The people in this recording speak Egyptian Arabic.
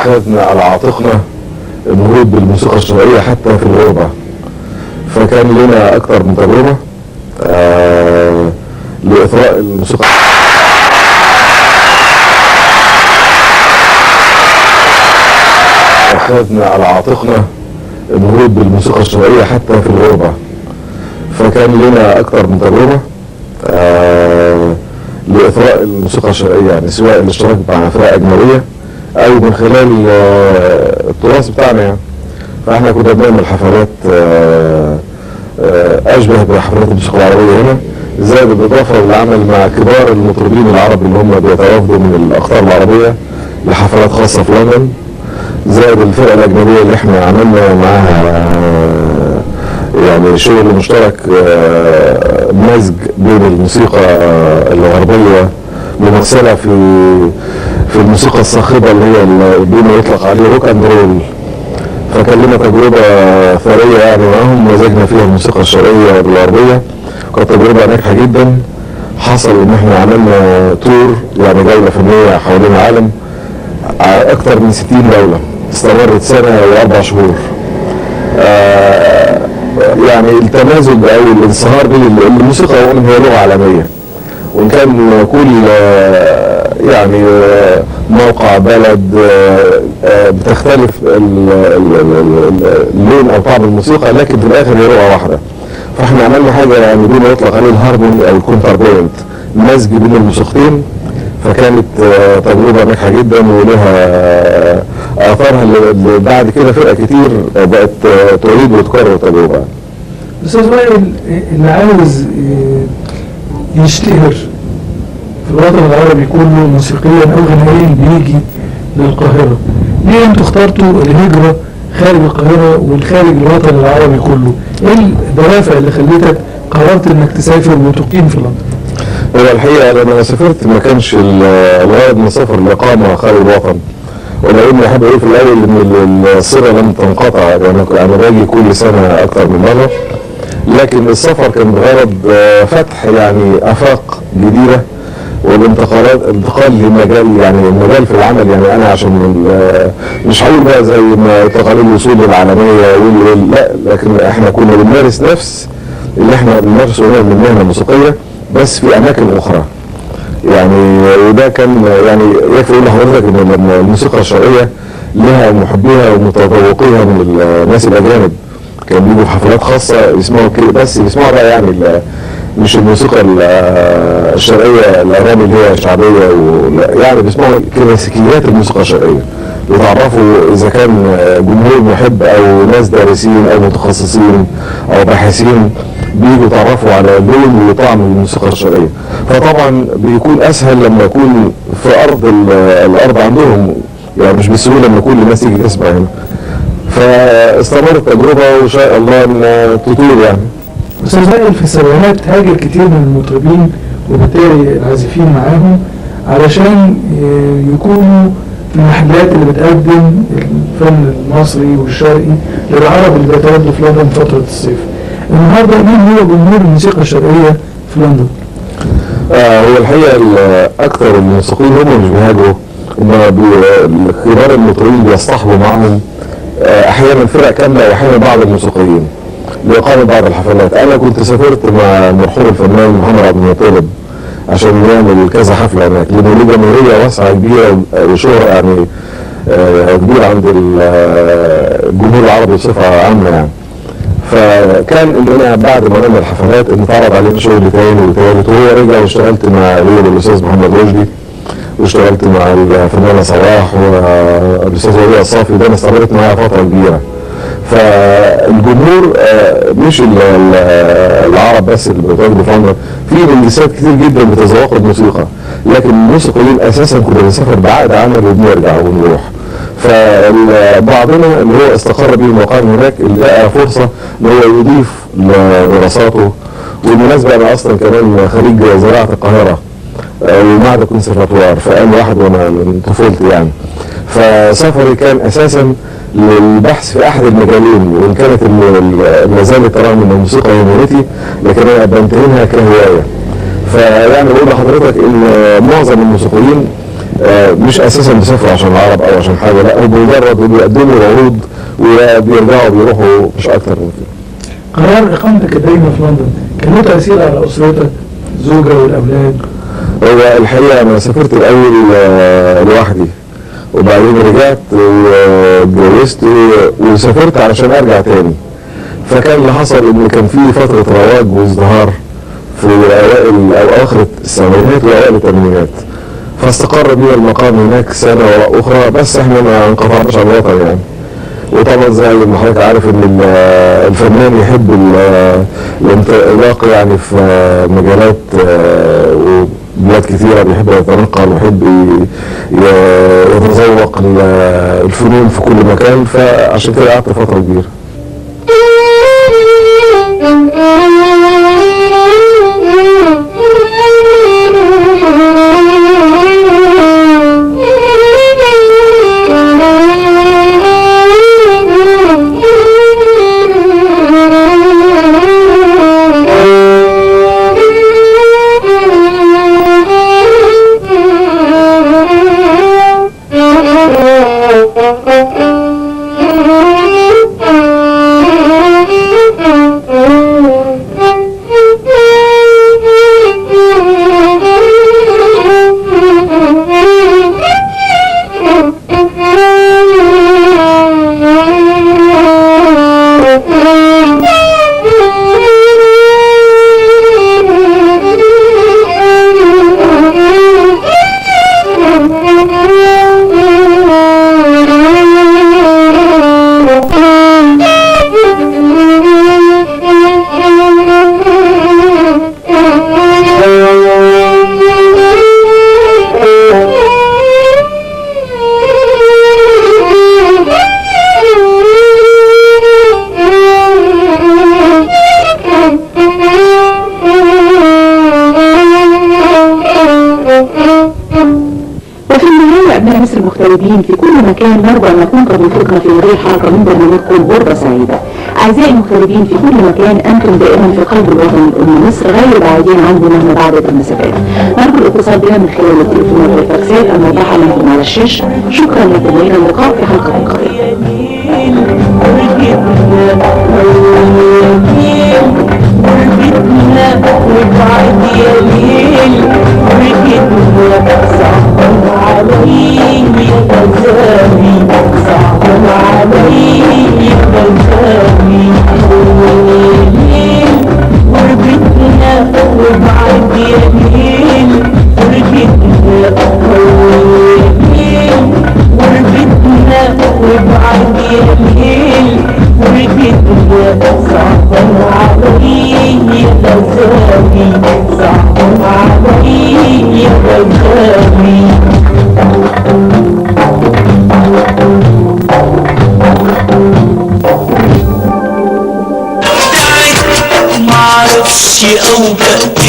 أخذنا على عاتقنا النهوض بالموسيقى الشرقية حتى في الغربة، فكان لنا أكثر من تجربة لإثراء الموسيقى. أخذنا على عاتقنا النهوض بالموسيقى الشرقية حتى في الغربة، فكان لنا أكثر من تجربة لإثراء الموسيقى الشرقية، يعني سواء الاشتراك مع فرق أجنبية أو من خلال التراث بتاعنا يعني. فإحنا كنا بنعمل حفلات أشبه بحفلات الموسيقى العربية هنا، زائد بالإضافة للعمل مع كبار المطربين العرب اللي هم بيتوافدوا من الأقطار العربية لحفلات خاصة في لندن، زائد الفرقة الأجنبية اللي احنا عملنا معاها يعني شغل مشترك، مزج بين الموسيقى الغربية ممثلة في الموسيقى الصاخبة اللي هي بما يطلق عليه rock and roll. فكان لنا تجربة ثرية يعني معاهم، مزجنا فيها الموسيقى الشرقية والغربية، كانت تجربة ناجحة جدا. حصل ان احنا عملنا tour، يعني جولة فنية حوالين العالم على أكثر من 60 دولة، استمرت سنة و4 شهور. يعني التمازج أو الانصهار بين الموسيقى أولا هي لغة عالمية، وإن كان كل يعني موقع بلد بتختلف اللون أو طعم الموسيقى، لكن في الآخر هي لغة واحدة. فإحنا عملنا حاجة يعني بما يطلق عليه الهارموني أو ال counterpoint، مزج بين الموسيقتين، فكانت تجربة ناجحة جدا ولها آثارها اللي بعد كده فرق كتير بقت تعيد وتكرر التجربة. أستاذ وائل، اللي عاوز يشتهر في الوطن العربي كله موسيقيا أو غنائيا بيجي للقاهرة، ليه أنتوا اخترتوا الهجرة خارج القاهرة والخارج الوطن العربي كله؟ إيه الدوافع اللي خليتك قررت إنك تسافر وتقيم في لندن؟ هو الحقيقة لما أنا سافرت ما كانش الغرض من السفر الإقامة خارج الوطن، ولأني أحب أقول في الأول إن الصلة لم تنقطع، يعني أنا باجي كل سنة أكثر من مرة، لكن السفر كان بغرض فتح يعني آفاق جديدة والانتقالات، انتقال لمجال يعني مجال في العمل. يعني أنا عشان مش هقول بقى زي ما يطلق عليه الوصول للعالمية، لا، لكن إحنا كنا بنمارس نفس اللي إحنا بنمارسه هنا من مهنة موسيقية بس في أماكن أخرى يعني. وده كان يعني يكفي أقول لحضرتك إن الموسيقى الشرقية لها محبيها ومتذوقيها من الناس الأجانب، كانوا بيجوا في حفلات خاصة يسمعوا بس يسمعوا بقى يعني مش الموسيقى الشرقية الأغاني اللي هي شعبية، يعني بيسمعوا كلاسيكيات الموسيقى الشرقية، يتعرفوا إذا كان جمهور محب أو ناس دارسين أو متخصصين أو باحثين، بيجوا يتعرفوا على لون وطعم الموسيقى الشرقية. فطبعا بيكون أسهل لما يكون في أرض الأرض عندهم، يعني مش بالسهولة لما كل الناس تيجي تسمع هنا. فاستمرت التجربة وإن شاء الله إن تطول يعني. أستاذ وائل، في السبعينات هاجر كتير من المطربين وبالتالي العازفين معاهم علشان يكونوا في المحلات اللي بتقدم الفن المصري والشرقي للعرب اللي بيتواجدوا في لندن فترة الصيف. النهارده مين هو جمهور الموسيقى الشرقية في لندن؟ هو الحقيقة أكثر الموسيقيين هم مش بيهاجروا، هم كبار المطربين بيصطحبوا معهم أحيانا فرق كاملة وأحيانا بعض الموسيقيين لإقامة بعض الحفلات. أنا كنت سافرت مع المرحوم الفنان محمد عبد المطلب عشان نعمل كذا حفلة هناك، لأنه ليه جماهيرية واسعة كبيرة وشهرة يعني كبيرة عند الجمهور العربي بصفة عامة يعني. فكان إن أنا بعد ما عملنا الحفلات إن اتعرض علينا شغل تاني وتالت، وهو رجع واشتغلت مع الأستاذ محمد رشدي، واشتغلت مع الفنانة صلاح والأستاذ وليد الصافي، وده أنا استمرت معايا فترة كبيرة. فالجمهور مش العرب بس اللي بيتواجدوا في لندن، في جنسيات كتير جدا بتتذوق الموسيقى، لكن الموسيقيين اساسا كنا بنسافر بعقد عمل وبنرجع ونروح. فبعضنا اللي هو استقر بيه المقام هناك اللي لقى فرصة ان هو يضيف لدراساته. والمناسبة انا اصلا كمان خريج زراعة القاهرة ومعهد كونسرفاتوار، فانا واحد وانا من طفولتي يعني. فسفري كان اساسا للبحث في احد المجالين، وان كانت ما زالت رغم ان الموسيقى هي مهنتي، لكن انا بمتهنها كهواية. فيعني بقول لحضرتك ان معظم الموسيقيين مش اساسا بيسافروا عشان العرب او عشان حاجة، لا هم مجرد بيقدموا عروض وبيرجعوا بيروحوا، مش اكتر من كده. قرار اقامتك الدايمه في لندن كان له تاثير على اسرتك، الزوجة والاولاد؟ هو الحقيقة انا سافرت الاول لوحدي، وبعدين رجعت واتجوزت وسافرت علشان ارجع تاني. فكان اللي حصل ان كان في فترة رواج وازدهار في اوائل او اخر السبعينات واوائل الثمانينات، فاستقر بينا المقام هناك سنة وراء اخرى، بس احنا ما انقطعناش عن الوطن يعني. وطبعا زي ما حضرتك عارف ان الفنان يحب الانطلاق يعني في مجالات وبلاد كثيرة، بيحب يتنقل ويحب يتذوق الفنون في كل مكان، فعشان كده قعدت فترة كبيرة. في كل مكان نرجو أن نكون قد وفقنا في هذه الحلقة من برنامجكم غربة سعيدة. أعزائي المغتربين في كل مكان، أنتم دائما في قلب الوطن الأم مصر، غير بعيدين عنه مهما بعدت المسافات. نرجو الاتصال بنا من خلال التليفونات والفاكسات الموضحة لكم على الشاشة. شكرا لكم وإلى اللقاء في حلقة قادمة. معرفش أو بقتل.